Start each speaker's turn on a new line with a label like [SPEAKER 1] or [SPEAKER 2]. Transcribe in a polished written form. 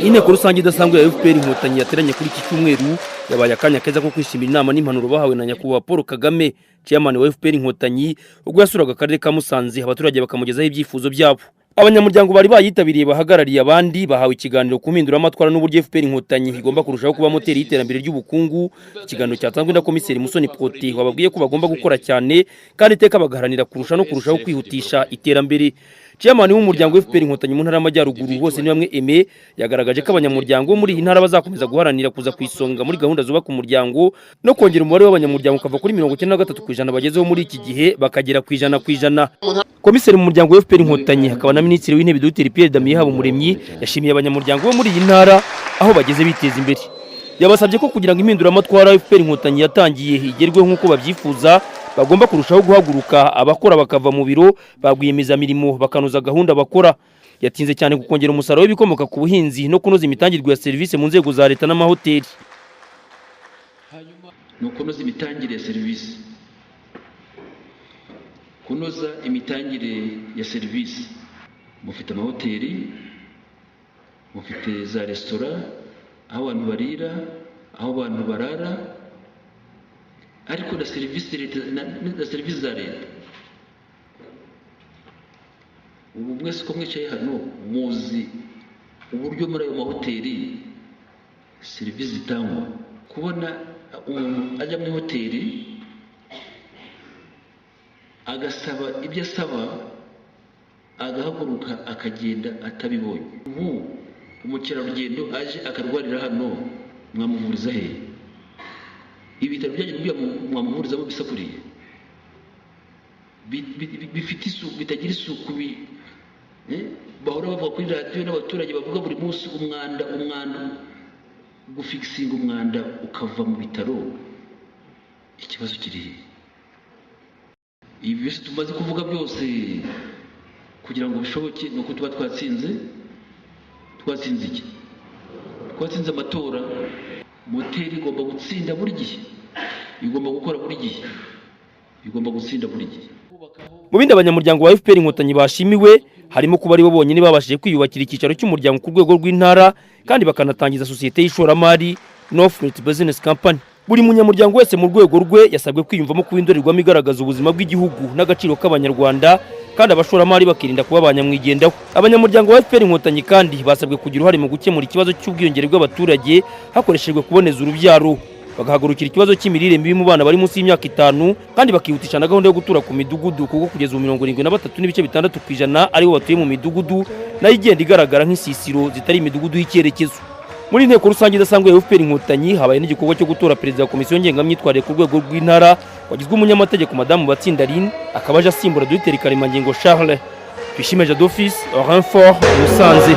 [SPEAKER 1] Inteko rusange idasanzwe ya FPR Inkotanyi yateranye kuri iki cyumweru yabaye akanya keza ko kwishimira inama n'impanuro bahawe na Nyakubahwa Paul Kagame, chairman wa FPR Inkotanyi, ubwo yasuraga akarere ka Musanze, abaturage bakamugezaho ibyifuzo byabo. Abanyamuryango bari bayitabiriye bahagarariye abandi bahawe ikiganiro ku mpinduramatwara n'uburyo FPR Inkotanyi igomba kurushaho kuba moteri y'iterambere ry'ubukungu. Ikiganiro cyatanzwe na Komiseri Musoni Protais, wababwiye ko bagomba gukora cyane kandi iteka bagaharanira kurusha no kurushaho kwihutisha iterambere. Chairman w'umuryango FPR Inkotanyi mu ntara y'Amajyaruguru, bose ni bamwe Aimé, yagaragaje ko abanyamuryango bo muri iyi ntara bazakomeza guharanira kuza ku isonga muri gahunda zubaka umuryango no kongera umubare w'abanyamuryango ukava kuri 93% bagezeho muri iki gihe bakagera ku 100%. Komiseri mu muryango wa FPR Inkotanyi akaba na Minisitiri w'Intebe, Dr Pierre Damien Habumuremyi, yashimiye abanyamuryango bo muri iyi ntara aho bageze biteza imbere. Yabasabye ko kugira ngo impinduramatwara FPR Inkotanyi yatangiye igerweho nk'uko babyifuza, bagomba kurushaho guhaguruka, abakora bakava mu biro, ba rwiyemezamirimo bakanoza gahunda bakora. Yatinze cyane ku kongera umusaruro w'ibikomoka ku buhinzi no kunoza imitangirwe ya serivisi mu nzego za leta n'amahoteli.
[SPEAKER 2] Ni ukunoza imitangire ya serivisi, kunoza imitangire ya serivisi. Mufite amahoteli, mufite za resitora, aho abantu barira, aho abantu barara, ariko na serivisi leta na serivisi za leta. Ubu mwese uko mwicaye hano muzi uburyo muri ayo mahoteli serivisi zitangwa. Kubona umuntu ajya muri hoteli agasaba ibyo asaba, agahaguruka akagenda atabibonye. Ubu umukerarugendo aje akarwarira hano, mwamuvuriza hehe? Ibitaro byanyu nibyo mwamuvurizamo bisakuriye, bifite isuku, bitagira isuku, bahora bavuga kuri radiyo n'abaturage bavuga buri munsi umwanda, umwanda. Gufikisinga umwanda ukava mu bitaro, ikibazo kiri he? Ibi byose tumaze kuvuga byose, kugira ngo bishoboke ni uko tuba twatsinze. Twatsinze iki? Twatsinze amatora. Moteri igomba gutsinda buri gihe, igomba gukora buri gihe, igomba gutsinda buri gihe.
[SPEAKER 1] Mu bindi abanyamuryango ba FPR Inkotanyi bashimiwe harimo kuba ari bo bonyine babashije kwiyubakira icyicaro cy'umuryango ku rwego rw'intara, kandi bakanatangiza sosiyete y'ishoramari, North Business Company. Buri munyamuryango wese mu rwego rwe yasabwe kwiyumvamo kuba indorerwamo igaragaza ubuzima bw'igihugu n'agaciro k'Abanyarwanda, kandi abashoramari bakirinda kuba abanyamwigendaho. Abanyamuryango ba FPR Inkotanyi kandi basabwe kugira uruhare mu gukemura ikibazo cy'ubwiyongere bw'abaturage hakoreshejwe kuboneza urubyaro, bagahagurukira ikibazo cy'imirire mibi mu bana bari munsi y'imyaka 5, kandi bakihutisha na gahunda yo gutura ku midugudu, kuko kugeza ubu 73.6% aribo batuye mu midugudu, nayo igenda igaragara nk'insisiro zitari imidugudu y'icyerekezo. Muri inteko rusange idasanzwe ya FPR Inkotanyi habaye n'igikorwa cyo gutora perezida wa komisiyo ngengamyitwarire ku rwego rw'intara, wagizwe umunyamategeko Madamu Batsinda Aline, akaba aje asimbura Dr Karemangingo Charles. Twishime Jadofis, Renfort, Musanze.